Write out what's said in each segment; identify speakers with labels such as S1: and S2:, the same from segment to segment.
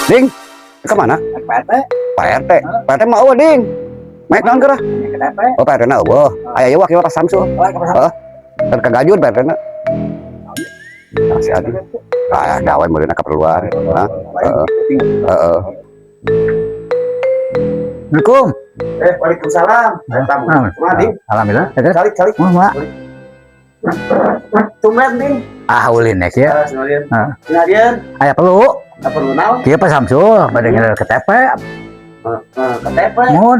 S1: Ding, kemana?
S2: Pak RT.
S1: Pak RT. Pak RT mah euweuh, Ding. Naik naon geura?
S2: KTP.
S1: Oh, Pak RT na euweuh. Aya ieu wakil Pak Samsul.
S2: Oh, ke pasar.
S1: Heeh. Kan kagajud Pak RT na. Nah, si Adi. Ah, gawe meureun keperluan. Hah? Heeh. Heeh.
S2: Assalamualaikum.
S3: Eh, waalaikumsalam. Tamu. Kumaha, Ding?
S2: Alhamdulillah. Eta
S3: Calik, calik.
S2: mah mah.
S3: Tumben, Ding.
S2: Ah, ulin ya kieu.
S3: Eh, senarian.
S2: Heeh.
S3: Senarian.
S2: Aya perlu.
S3: Apa perlu naon?
S2: Kieu Pak Samsul bade ngiler KTP.
S3: Heeh, KTP.
S2: Mun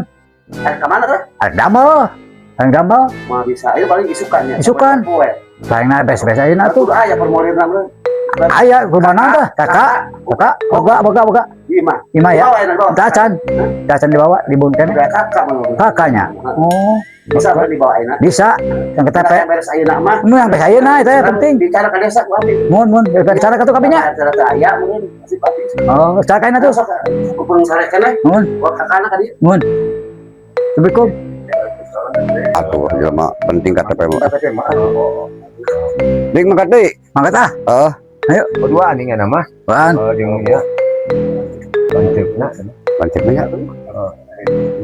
S3: Eh, ke mana teh?
S2: ada damel. Hayang damel.
S3: Mah bisa. Ayo paling isukan ya.
S2: Isukan.
S3: Poe.
S2: Hayangna beres-beres ayeuna
S3: Atuh
S2: tuh.
S3: Aya formulirna mah.
S2: Aya kumaha tah? Kakak, kakak, boga, boga, boga.
S3: Imah.
S2: Imah ya.
S3: Bawa enak bawa.
S2: Tacan. Tacan dibawa dibunkan.
S3: Udah kakak mah.
S2: Kakaknya. Oh,
S3: Bisa berarti dibawa enak.
S2: Bisa yang KTP.
S3: Yang beres ayeuna mah.
S2: Nu yang beres ayeuna itu ya penting.
S3: Bicara ke desa ku abi.
S2: Mun mun bicara ka tuh kabinya.
S3: Bicara ke aya meureun masih pati.
S2: Oh, cara kaina tuh.
S3: Sok kupung sare keneh.
S2: Mun,
S3: Wah, kakana ka dieu.
S2: Mun. Assalamualaikum.
S1: Atuh jelema penting KTP mah. Ding, mangkat deui.
S2: Mangkat ah.
S1: Heeh.
S2: Ayo.
S4: Berdua nih nama.
S2: Wan.
S4: Oh, jeung ieu. Lanceukna.
S1: Lanceukna nya.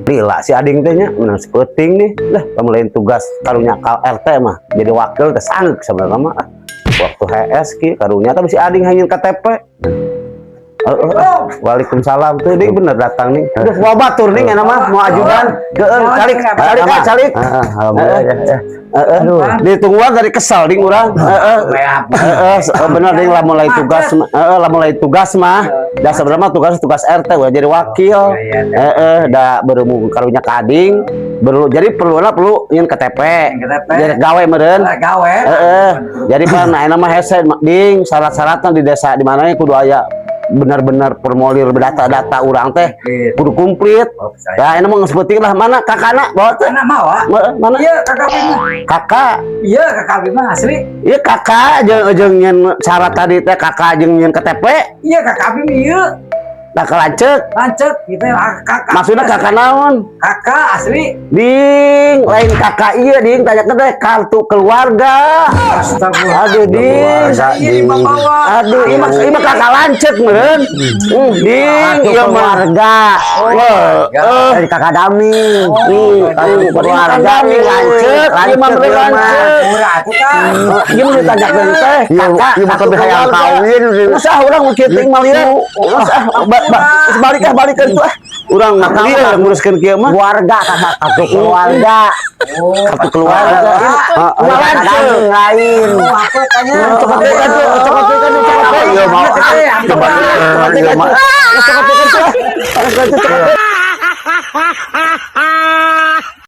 S1: Lila si Ading teh nya menang sepeuting nih. Lah, lamun lain tugas karunya ka RT mah jadi wakil teh sanggeuk sebenarnya mah. Ah, waktu HS ki karunya tapi si Ading hanya KTP. Eh. Waalaikumsalam tuh ding, bener datang nih. Udah mau batur nih enak mah mau ajudan. Keun calik calik ah calik.
S4: Alhamdulillah ya.
S1: Heeh. Ditungguan dari kesal ding urang. Heeh. Heeh, bener ding, lamun lain tugas mah. Heeh, lamun lain tugas mah. Da sebenarnya mah tugas tugas RT udah jadi wakil. Heeh, da berhubung karunya ka ading, perlu jadi perlu lah perlu ingin KTP.
S2: KTP.
S1: Jadi gawe meureun.
S2: Gawe.
S1: Heeh. Jadi pan nah mah hese ding, syarat-syaratna di desa di mana kudu aya benar-benar formulir data-data urang teh kudu komplit. Ya ini mah geus penting lah, mana kakana bawa teh?
S2: Mana mawa?
S1: Mana?
S2: Iya, kakak abi mah.
S1: Kakak.
S2: Iya, kakak abi mah asli.
S1: Iya, kakak jeung jeung nyen syarat tadi teh kakak jeung nyen KTP.
S2: Iya, kakak abi mah ieu.
S1: Kakak lanceuk.
S2: Lanceuk gitu ya kakak.
S1: Maksudnya kakak naon?
S2: Kakak asli.
S1: Ding, lain kakak iya ding, tanyakeun teh kartu keluarga.
S2: Astagfirullah.
S1: Aduh, ding.
S2: Iya, di bawa.
S1: Aduh, ieu mah kakak lanceuk meureun. Ding,
S4: Kartu
S1: ieu mah.
S4: Keluarga.
S1: Wah, eh.
S4: Dari kakak Dami.
S1: Kartu keluarga Dami lanceuk, ieu mah bener lanceuk.
S2: Murah atuh kak.
S1: Ieu mah ditanyakeun teh
S4: Iya,
S1: kakak
S4: iya mah
S1: kartu
S4: lebih hayang
S1: keluarga.
S4: kawin.
S1: Usah urang nu kieu teuing mah lieu. Usah balik ah, balikeun tuh ah. Urang mah lieu nguruskeun kieu mah.
S4: Keluarga, kakak kartu keluarga.
S1: Kartu keluarga.
S4: Heeh,
S1: Ulah
S4: kakak
S1: lanceuk.
S4: Dami lain.
S2: Oh, apa tanya?
S1: Coba teh kan tuh, coba teh kan tuh, coba teh.
S4: Iya mau.
S1: Coba teh, coba teh kan tuh. Coba teh kan tuh. Coba teh.